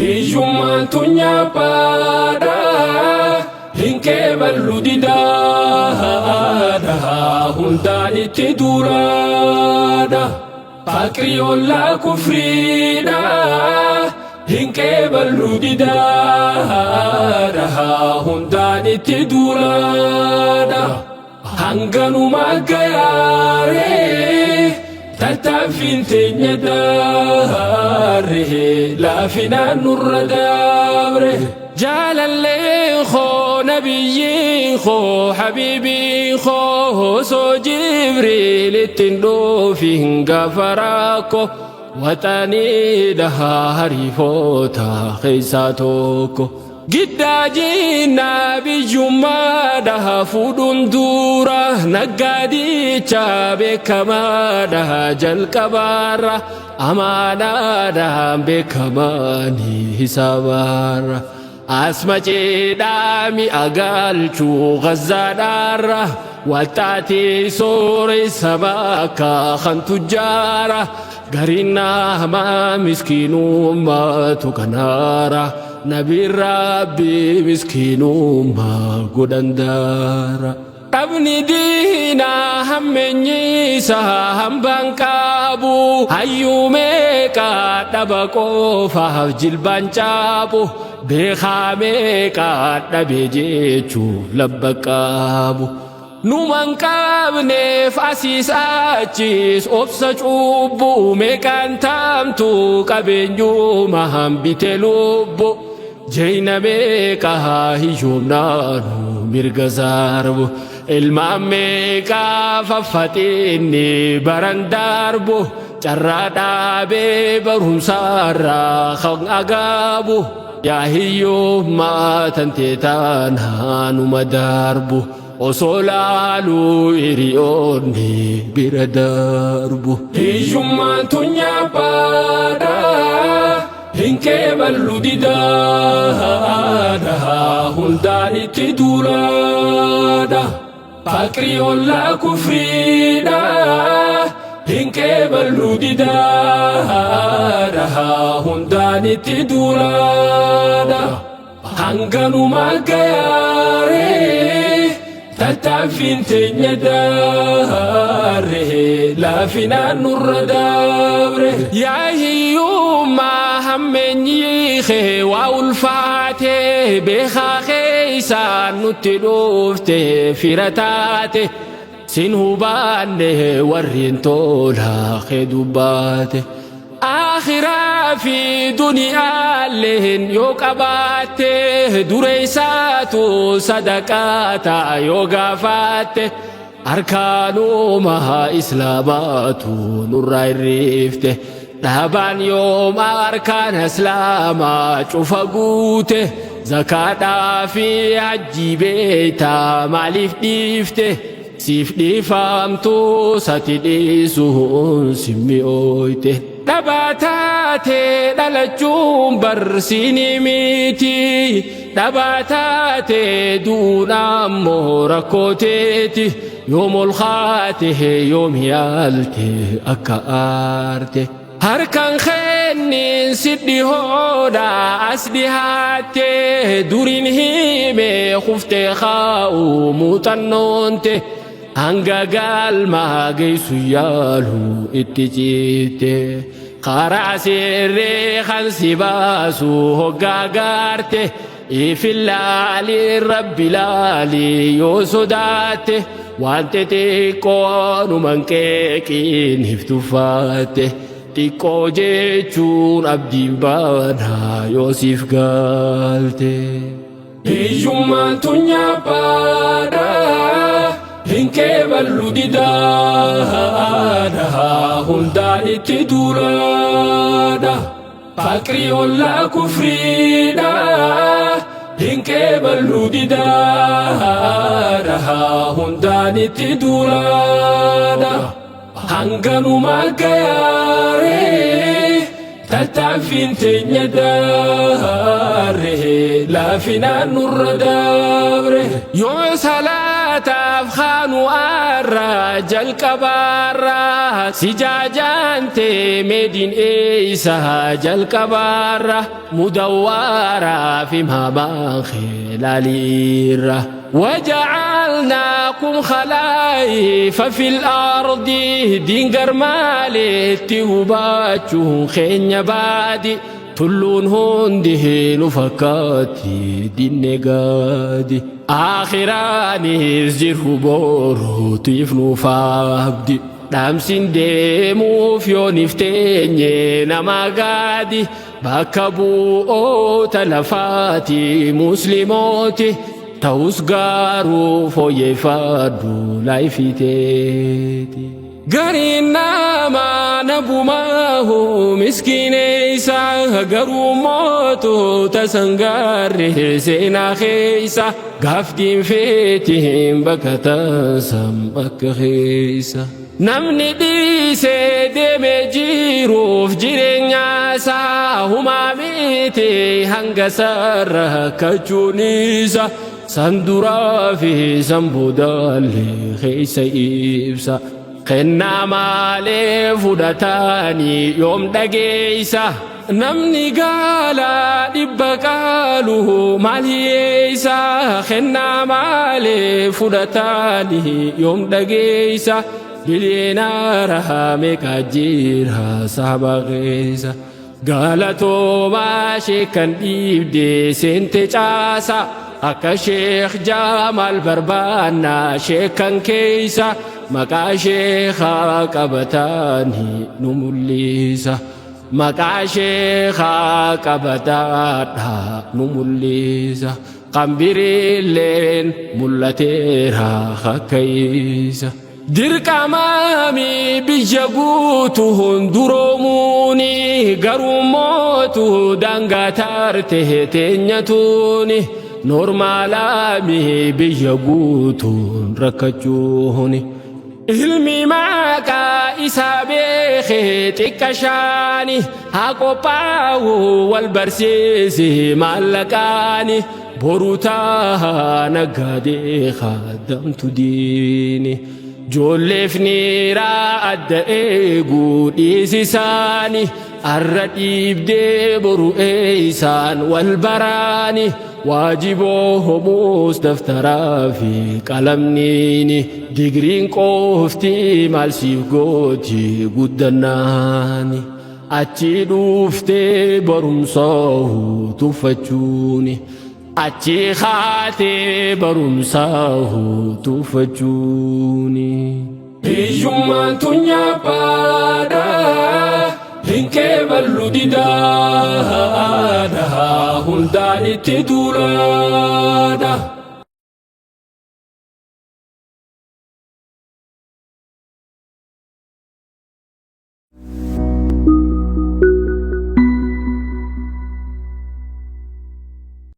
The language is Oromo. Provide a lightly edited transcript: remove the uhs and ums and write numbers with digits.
Hiyyummaan tun nyaaphaadha hin qeeballu didaadha hundaan itti duulaadha. Faqri ollaa kufriidha hin qeeballu didaadha hundaan itti duulaadha. Hanganuma gayaaree tattaaffiin teenya daaree laafinaan nurra dabre. Jaalalleen koo nabiyyiin koo habiibiin koo osoo Jibriil ittiin dhufiin gaafa rakkoo waxanii dhahaa hariifoota keessaa tokko. Giddaa jinnaa biyyummaadha fuudhuun dura naggaadicha beekamaadha jalqabaarra amaanaadhaan beekamaanii hisaabaarra. Asma ceedhaa mi'a galchuu gazzaadhaarra waxxaatii sooressa bakka kan tujjaara gariin nama miskiinummaatu kanaara. Nabi Rabbi miskiinummaa godhan daara. Dhabni diinaa hammeenyiisa hambaan qabu hayyuu meeqa dhaba qofaaf jilbaan caabu beekaa meeqa dhabe jechuuf labba qabu. Numan qabneef asiis achiis obsa cubbuu meeqaan taamtu qabeenyuma hambite lubbu. Jeyna meeqa hiyyoomnaanu mirga sarbu ilmaan meeqa faffaxiinni baran darbu carraa dhaabee barumsaarraa kan agaabu yaa hiyyummaa tantee taanaanuma darbu osoo laaluu hiriyoonni bira darbu. Hiyyummaan tun nyaaphaadha. Hin qeeballu didaadha hundaan itti duulaadha. Faqri ollaa kufriidha hin qeeballu didaadha hundaan itti duulaadha. Hanganuma gayaaree tattaaffiin teenya daaree laafinaan nurra dabre. Yaa hiyyummaa hammeenyi kee waa ulfaate beekaa keessaan nutti dhufte fira taate sin hubanne warreen tola kee dubbaate. Akhiraa fi duniyaalleen yoo qabaatte dureessaatu sadaqaa ta'a yoo gaafatte arkaanuma islaamaatu nurraa hirrifte dhaabaan yooma arkaan islaamaa cufa guute zakaadhaa fi hajjii beeytaa maaliif dhiifte siif dhiifamtu sati dhiisuun simmi'ooyte. Dhabaa taate dhalachuun barsiini miti. Dhabaa taate du'uun ammoo rakkoo teeti. Yoom ol kaate yoom yaalte akka aarte. Harkaan kennin si dhihoodha as dhihaatte duriin hime kuftee kaa'u muuxannoonte. Hanga galma geessu yaalu itti citte karaa sirrii kan si baasu hoggaa gaarte ifillaali rabbi laali yoo sodaatte waan xixiqqoo numan qeeqiin hiftufaatte xiqqoo jechuun abdiin baanaa yoo siif galte. Hiyyummaan tun nyaaphaadha hin qeeballu didaadha hundaan itti duulaadha. Faqri ollaa kufriidha hin qeeballu didaadha hundaan itti duulaadha. Hanganuma gayaaree Tattaaffiin teenya daarre laafinaan nurra dabre. Yoo salaataaf kaanu arra jalqabaarra si jaajaante meediin eeysa jalqabaarra mudawwaaraa fi maamaan khilaaliirra. وجعلناكم خلائف في الأرض دينجر مالتي وباتشو خين بادي tulluun hundi nu fakkaatti dinne gaadi aakhiraanis jiru boruutiif nuuf abdi dhaamsin deemuuf yoonif teenye nama gaadi bakka bu'oota lafaati muslimooti ta'us garuu fooyyeffadhu laayifiteeti. Gariin namaa nabumaahu miskiineessa garuu mootota sangaarre seenaa keessa gaaftiin feetiin bakka taasam bakka keessa. Namni dhiisee deemee jiruuf jireenya isaa humaa miti hanga sarara kachuun isa san duraa fi san boodaallee keessa ibsa. Kennaa maalee fudhatanii yoom dhageessa? Namni gaala dhibba qaalu maal hiyyeessa? Kennaa maalee fudhatanii yoom dhageessa? Biliyeenaara meeqa jira saba keessa? Galatoomaa sheekan dhiibdee seente caasa. Akka Sheekh Jamaal barbaannaa sheekan keessa maqaa sheekaa qabataanii nu mul'isa. Maqaa sheekaa qabataadha nu mul'isa. Qambiriilleen mul'ateera akka isa. Dirqamaami biyya guutu hunduroomuuni garuu mootu daangaa taarte teenyatuuni normaalaami biyya guutuun rakkachuuni. Ilmi maqaa isaa beekee xiqqa shaani haa qophaa'u wal barsiise maallaqaani boru taa naggaadee kaadamtu diini. Ijoolleef niiraa adda eeguu dhiisisaani arra dhiibdee boru eeysaan wal baraani waajiboo homuus daftaraa fi qalamniini digriin qoofti maal siif gooti guddannaani achi dhuuftee barumsaa tuffachuuni achi kaatee barumsaa tuffachuuni. Hiyyummaan tun nyaaphaadha hin qeeballu didaadha hundaan itti duulaadha.